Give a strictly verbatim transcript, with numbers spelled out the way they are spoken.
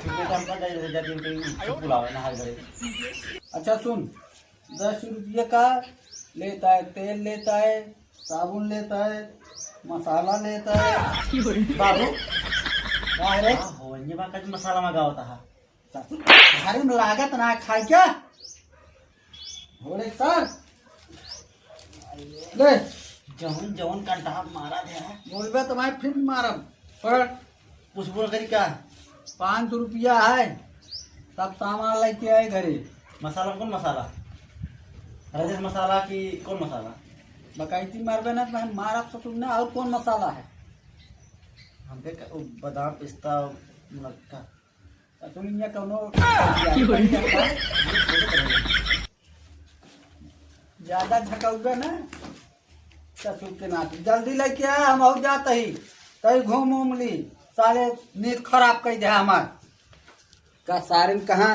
बेटा, हमका दे दे, जाती हूँ, कहीं बुलावे ना, हाय करे। अच्छा सुन, दस रुपये का लेता है, तेल लेता है, साबुन लेता है, मसाला लेता है। बाबू, का रे? का हो, ये बा, कज मसाला मंगावता है। ससुर, घरे में लागत ना खाई क्या? हो रे सर, ले। जौन जौन कंटाप मारा दे है। बोलबे तो मैं फिर मारब। पकड़। कुछ बोल करी का? पाँच रुपया है, सब सामान लेके आए घरे। मसाला कौन मसाला? राजेश मसाला की कौन मसाला? बकैती मारबे ना तो मैं मारब ससुर ना, और कौन मसाला है? हमके क-, उ बादाम, पिस्ता, मुनक्का। ससुर, इहाँ कौनो ज्यादा झकौबे ना, ससुर के नाती। जल्दी लेके आ, हम और जात ही। तई घूम उम ली, साले नींद खराब कर दे हमार। का सारे में कहाँ